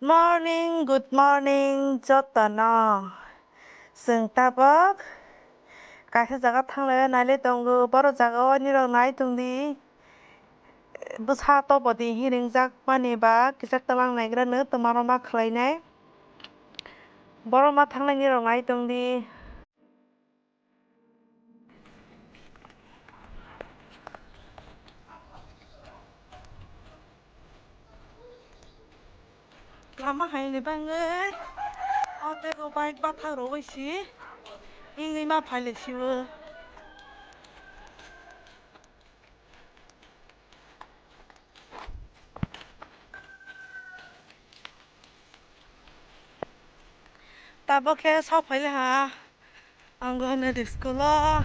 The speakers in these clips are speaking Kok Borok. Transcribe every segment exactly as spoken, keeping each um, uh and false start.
Morning, good morning, jotono. Chwng tabok kaisa jaga thanglaiwi nailai tongo. Borok jaga o nirok nai tongdi. Bwsa topodi hiring jak mani ba kisa twlang naigra no twma rok ma khlainai. Borok ma thanglai nirok nai tongdi. Lama hai ni bangwi o tei o bike bathang rogwi si wngwi ma phai lai si o. Tabok khe sok phai le ha. Ang gwnwi school o.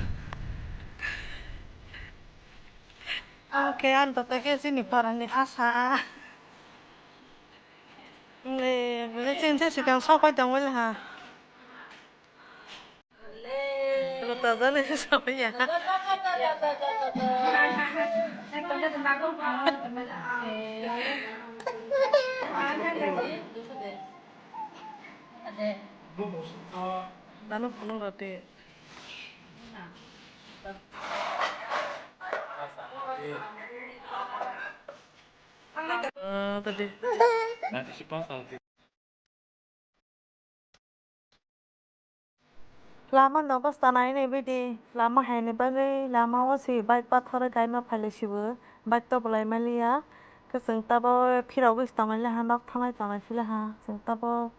Omo khe ang joto khe chini para ni asa. Nge, bwle chini se swkang sok phai tong le ha. Rwktajani sawi ya. Nano phunuk rw di. Ah, tadi. Lama no bwsa nai nai bidi, lama hai ni bagwi lama o se bike pathor kaima phai lai si bo, bike to bolai maliya. Khe chwng tabok phirogwi se tongo le ha, nok thanglai tongo sile ha, chwng tabok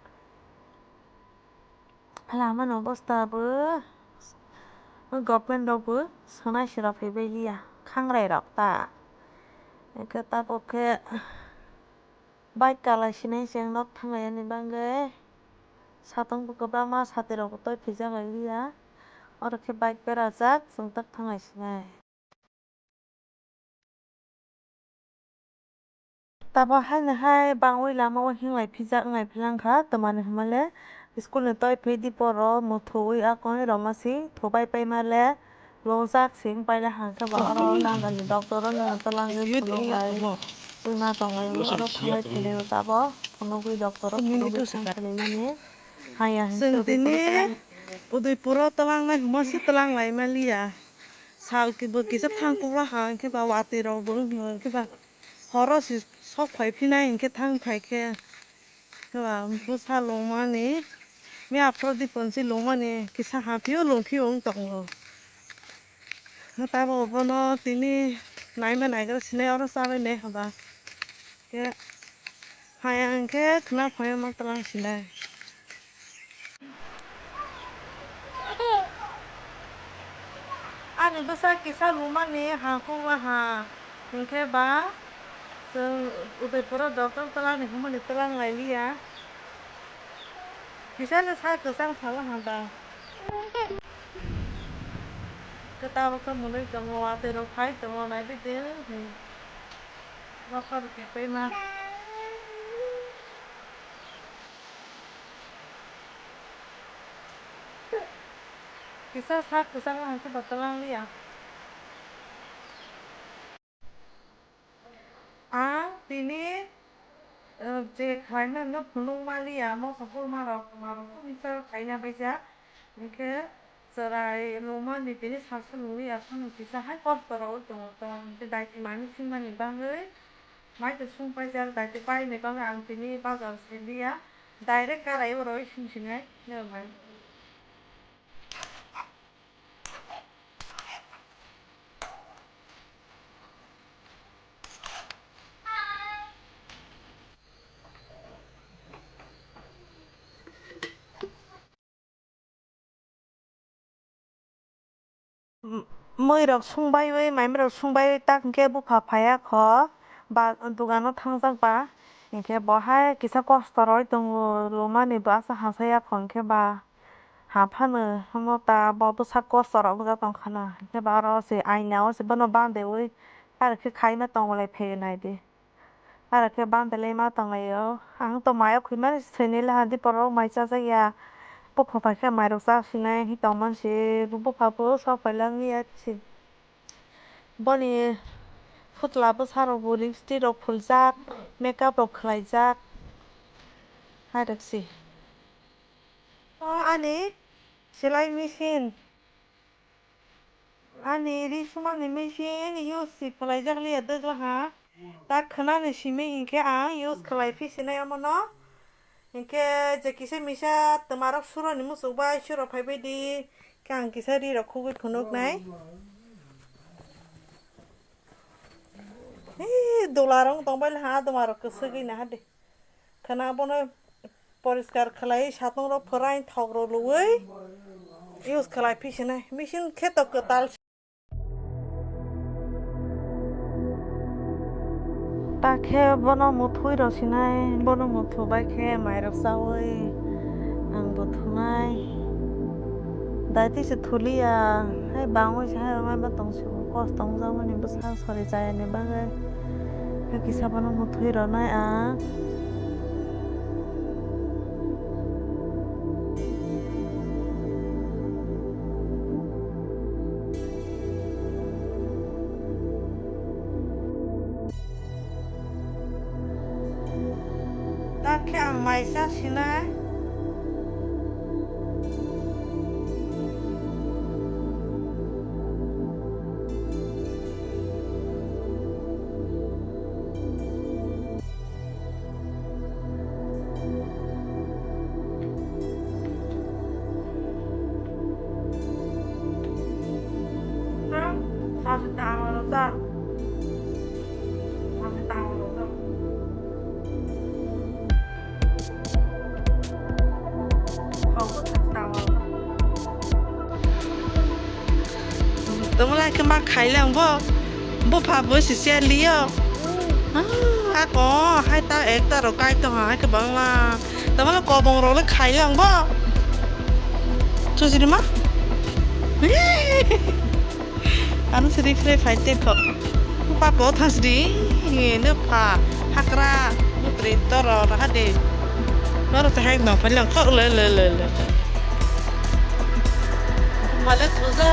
lama no bwsa bo government rok bo swnai se rok phai bai liya, khangrai rok ta. Hwnkhe tabok khe. Bike kalai sinai se wng nok thanglai yani bagwi. Satong bo kwbangma sati rok bo toi phijak lai liya. Oro khe bike berajak chwng tak thanglai sinai. Tabok haino hai bangwi lama o hinglai phijak wnglai philang kha, twmani hwnmale school ni toi phi di poro muthuwi akoi roma si thubai paima le. Lojak sing paile hangkhe ba oro gangani doctor o nwng twlangwi phunuknai. Twi ma tongo oro thanglai philwi tabok phunukgwi doctor o phunukgwi thang khlaimani. Haya hwnkhe chwng tini Udaipur o twlangnai hwnma se twlang lai maliya. Sal bo kisa thang kukla ha hwnkhe ba watwi rok bo wngkhe ba horo se sok phai phinai hwnkhe thang phai khe. Bwsa lungmani, miya aphuru diponsi lungmani kisa haphio lungphio wng tongo. Tabok bono tini naima naigra sinai oro chabai nai haba. Khe phai ang khe khna phai ma twlang sinai. Ani bwsa kisa lungmani ha kukla ha, hinkhe ba chwng Udaipuro doctor twlangni hwnmani twlang lai liya. Kisa no sa kwchang sala ha da. Kwtal khe mwnwi tongo, watwi rok phai tongo, naidi de. Nokha rwkhe paima. Kisa sak kwchang hai khe bo twlang liya. Ang tini, eh, je khlaina no phunuk maliya, moso hor ma rok, ma rok kisa khaina baija. Hinkhe chwrai lungmani tini salsa lungwi ya phano kisa hai kosto rogwi tongo tong. Hinkhe daiti manwi swngmani bagwi mai twi swng paijak, daiti paini bagwi ang tini bazar se liya, direct karai o rwi swng sinai hinwi. Mwirok sung baiwi, maimirok sung baiwi, tak hinkhe bupha phaiya kho, ba, dogano thangjak ba, hinkhe bo hai kisa kosto rwi tongo, lungmani bo aswk hamsaya kho, hinkhe ba ha phano hwnwi ta bo bwsa kosto rok wngjak tong khana, hinkhe ba oro se aina o se bono bandewi, aro khe khaima tongwlai phaiwi naidi. Aro khe bande le ma tonglaio. Ang to mayo khwi mani sini le hadi borok mai chajak ya. Bupha pai khe mairok cha sinai hi tong man si. Bupha bo sok pai lang ya si. Boni phutla bwsa rok bo lipstick rok phuljak, makeup rok khlaijak. Hai rok si. O ani selai machine. Ani ri sumani machine use si khlaijak liya dwgla ha. Ta khwnani simi hinkhe ang use khlai phi sinai omono. Hinkhe je kisa misa twmarok suroni muchuk bai suro phai bai di. Khe ang kisa ri rok khugui phunuk nai. Ee, dula rok tong bai ha, duma rok kwswgwi naha de. Khwna bono poriskar khlai, satung rok phwrai, thok rok luwi use khlai phi sinai. Machine khe to kwtal. Ta khe bono mwthwi rw sinai, bono mwthwi bai khe mai rok chawi ang bo thunai. Dai twi se thuliya, hai bangwi se hai rok ma tong se bo kosto wng jak mani bwsa sori chaya ni bagwi. Hai kisa bono mwthwi rw nai ang. Ta khe ang mai cha sinai. Tongla khe ma khailang bo. Bo pha bo si sia liyo. Ah, ako hai ta ekta ro kai tong hai khe bangla. Tongla kobong ro le khailang bo. Chujiri ma. Ano siri kre phai te kho. Papo thasdi, ne pha, hakra, mutri toro raha de. Noro te hek no phai lang kho le le le le. Male thuja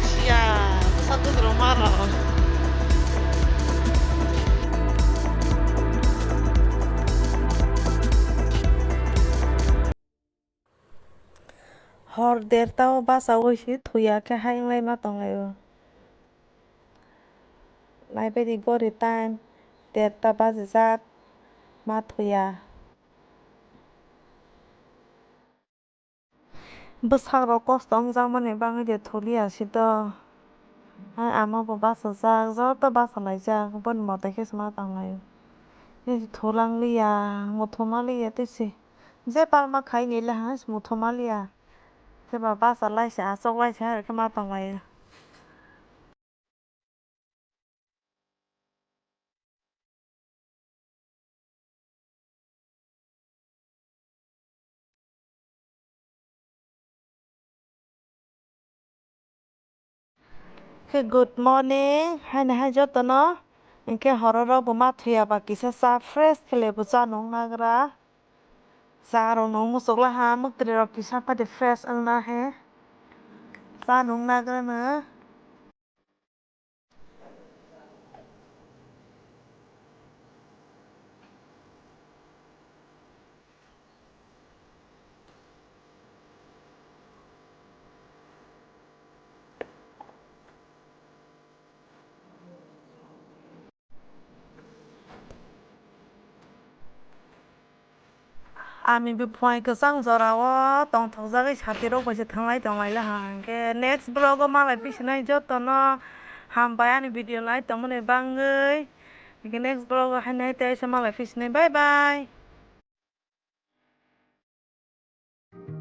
sia, satu drama ro. Hor derta o bachaui se thuya khe hai wnglaima tonglaio. Naibaidi gori time derta bachijak ma thuya. Bwsarok kosto wngjakmani bagwi de thuliya sito. Hai ama bo bachajak, joto bachalaijak, boni mote khe se ma tanglaio. Tei se thulangliya, muthuma liya tei se. Je palma khai ni le hai se muthuma liya. Seba basa lai se, achuk lai se, hai khe ma tong lai. Khe good morning, haino hai jotono. Hinkhe hororok bo ma thuya ba kisa cha fresh khe le bo cha nung nagra. Cha rok no muchuk la ha, mwktwirwi rok kisa pha de fresh wng na he. Cha nung nagra no. Ani bwphwng kwchang jora o tongthokjagwi sati rok bai se thanglai tonglai la ha. Hinkhe next vlog o malai pisinai jotono hambai ani video nai tongmani bangwi. Hinkhe next vlog o haino hai teisa malai pisinai. Bye bye.